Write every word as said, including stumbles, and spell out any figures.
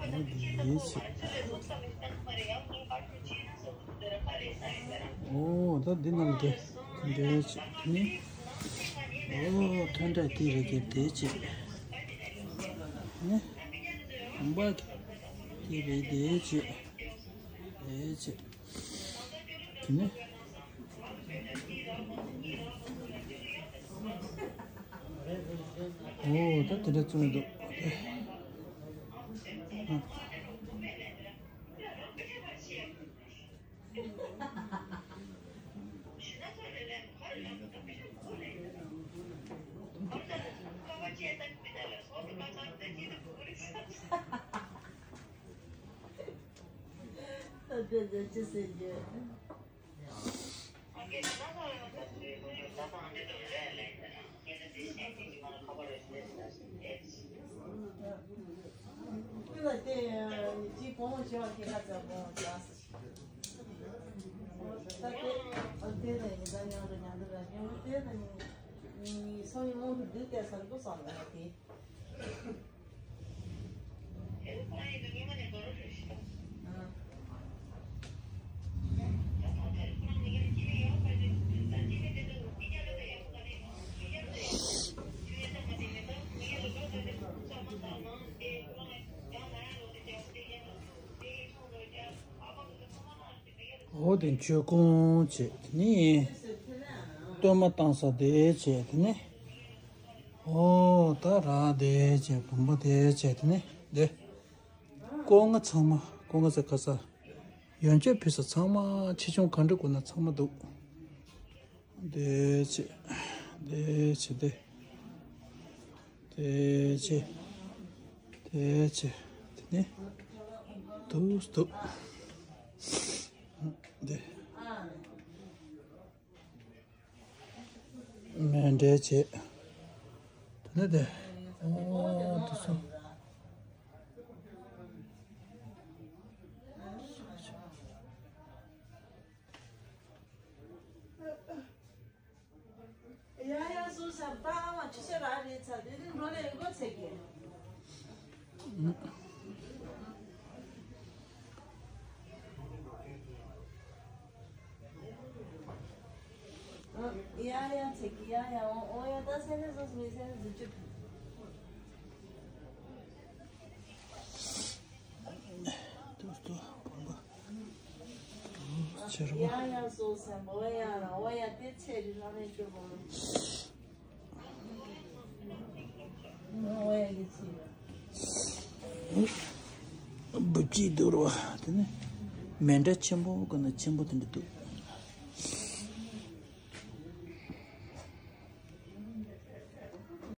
འདི་ཡིན་ཆེ། ཨོ་ད་འདི་རྣམས་དེ་འདྲའི་ཆེ་དེ་ནི། ཨོ་ཐོན་འདྲ་དེ་རེད་ཀྱི་དེ་ཆེ། ནི་བུམ་པ་དེ་རེད་དེ་ཆེ། དེ་ཆེ། དེ་ནི། ཨོ་ད་དེ་འདྲ་བཙོང་འདུག་ད་དེ་ཚོ་ཅི་ཟེར་རྒྱུ། ཁྱོད་ལ་བལྟས་ཡང་ཅི་བུ་མོ་བྱེད་པ་ཁྱེད་ཁ་ཚ་བུ་མོ་ཅག་ཟེར། ད་དེ་ཨ་དེ་ནས་ཡིན་ད་ཉང་དུ་ཉང་དུ་ར་ཉང་དུ་དེ་ནས་སོང་ཡིན་མོ་དུ་དུས་དེ་ས་རུ་སོང་ལ་དེ། འོ་དེ་མཆོད་ཀོང་བྱས་དེ་ནི། གཏོར་མ་བཏང་ས་དེ་བྱས་དེ་ནི། ཨོ་ད་ར་དེ་བྱས་བུམ་པ་དེ་བྱས་དེ་ནི་དེ། སྐོར་ལྔ་ཚང་མ་སྐོར་ལྔ་ཟེར་ག་ས། ཡོན་ཆབ་ཕུལ་ས་ཚང་མ་ཆེ་ཆུང་ག་འདྲ་དགོས་ན་ཚང་མ་འདུག་དེ་བྱས། དེ་བྱས་དེ། དེ་བྱས། དེ་བྱས། དེ་ནི། འདུག་འདུག་དེ། མཎྜལ་བྱས། དེ་ནས་དེ། ཨོ་དེ་ཚོ། ཡ་ཡ་སོ་ས་པ་མ་ཆུ་ས་ར་རེ་ཚ་དེ་ནི་འགྲོ་ལས་འགོ་ཚེ་གེ། ཡ་ཡ་ཚེ་གེ་ཡ་ཡ་འོ་འོ་ཡ་ད་སེ་ནི་སོ་སི་མི་སེ་ནི་ཟུ་ཅུ། ཏུ་ཏུ་བུམ་པ་ཆེར་བ། ཡ་ཡ་སོ་སེ་མོ་ཡ་ར་འོ་ཡ་དེ་ཚེ་རི་ལ་མེ་ཅོ་བོ། འོ་ཡ་གི་ཚེ། བུ་ཅི་དུར་བ་དེ་ནི་མཎྜལ་ཆེན་པོ་ག་ན་ཆེན་པོ་དེ་འདྲ་འདུག